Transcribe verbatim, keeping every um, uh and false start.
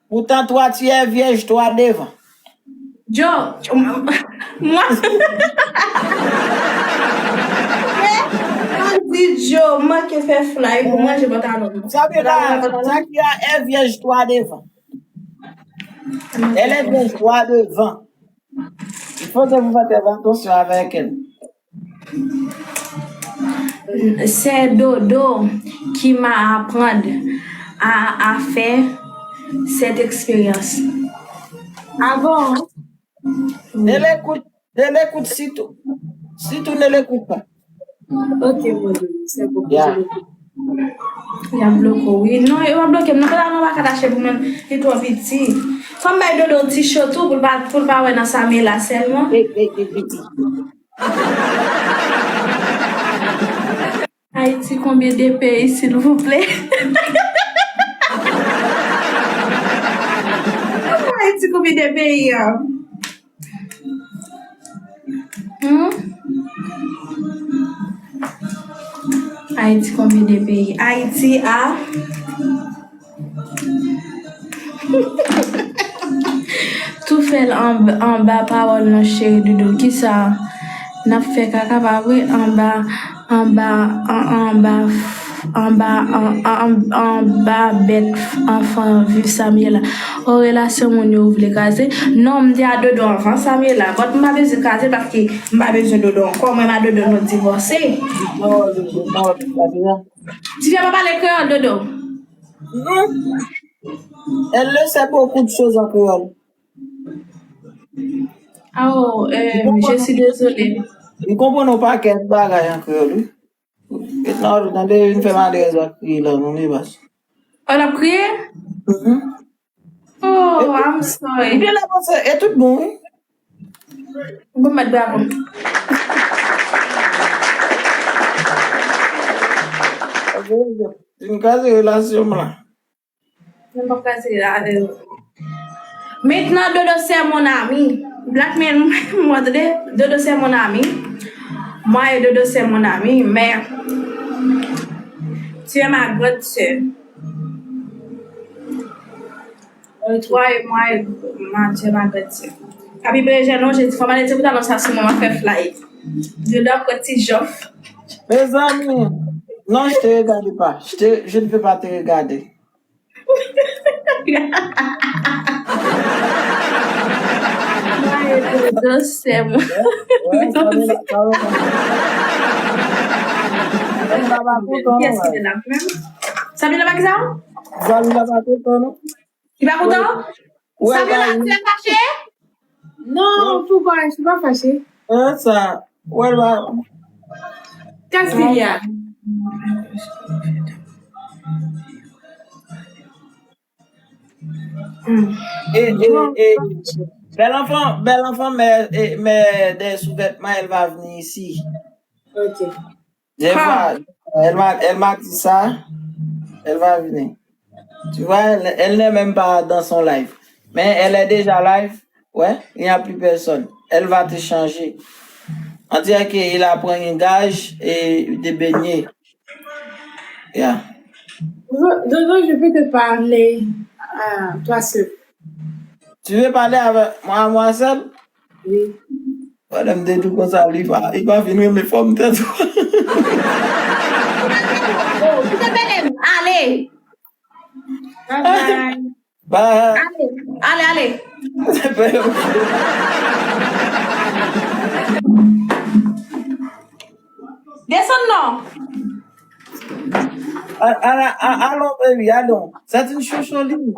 Poutan twa tiyè vyèj, twa devan. Joe, mwen. Mwen di Joe, m manke fè fly pou manje pantalon. Sa ki a, sa ki a, e vyèj twa devan. Elle est bien droit devant. Il faut que vous faites attention avec elle. C'est Dodo qui m'a apprendre à, à faire cette expérience. Ah bon? Ne l'écoute, ne l'écoute surtout. Surtout ne l'écoute pas. Ok, mon Dieu, c'est bon. Yeah. Y ap bloke w, wi. Non, yo pa bloke m. Non, pa, non, pa ka tache pou mwen. Li twò piti. Fò m bay Dodo yon ti cho tou pou l pa, pou l pa wè nan Samyela sèlman. Hey, hey, hey, hey, hey. Ayiti, konbyen de peyi, silvouplè? Ayiti, konbyen de peyi, an? Hmm? Ayiti, konbyen de peyi? Ayiti a tou fè l anba, anba pawòl non cheri doudou. Kisa? N ap fè kaka pa vre? Anba, anba, an-, anba, anba, an-, an-, anba bèt anfan viv Samyela. O, relasyon moun yo ou vle kraze? Non, m te a Dodo anvan Samyela. But m pa bezwen kraze paske m pa bezwen Dodo ankò. Mwen m a Dodo nou divòse. Ti fi a pa pale kreyòl, Dodo? Non. Elle le sait beaucoup de choses en créole. Oh, euh, je suis désolée. Li konprann yon pakèt bagay an kreyòl, wi. Nan, nan de vin fè malerèz ak kriye la, non, li bas. Oh, l ap kriye? Mhm. Oh, I'm sorry. Li la panse, e tout bon, wi. Bon, mèt bravo. Vin kraze relasyon m la. Mwen pa kraze la, euh. Maintenant, Dodo, c'est mon ami. Black man, mwen tande, Dodo, c'est mon ami. Moi et Dodo, c'est mon ami, mais tu es ma grande sœur. Euh, toi et moi, ma, tu es ma grande sœur. Papi Brejè, non, je dis, fò m ale di pou talon sa, sinon m a fè fly. Dodo ap pran ti jòf. Mezanmi, non, je te regarde pas. Je te, je ne peux pas te regarder. Dodo, c'est mon. Samyela pa kontan, non, Samyela pa ki sa? Samyela pa kontan, non? Li pa kontan? Samyela, tu es fâché? Non, pourquoi? Je suis pas fâchée. Hein, ça. Ouais, là. Qu'est-ce qu'il y a? Hmm. E, e, e, bèl anfan, bèl anfan, mè, e, mè de souvètman, elle va venir ici. Ok. Des fois, elle m'a, elle m'a dit ça, elle va venir. Tu vois, elle, elle n'est même pas dans son live. Mais elle est déjà live. Ouais, il n'y a plus personne. Elle va te changer. On dirait qu'il a pris un gage et de beignet. Yeah. Dodo, je peux te parler à toi seul. Tu veux parler avec moi, à moi seul? Oui. Wè, lè m te di w konsa, li pa, li pa fin renmen fòm tèt ou. Oh, kite pale m. Ale. Bye bye. Bye. Ale, ale, ale. Desann non. A, a, a, alon, baby, alon. C'est une chouchouline.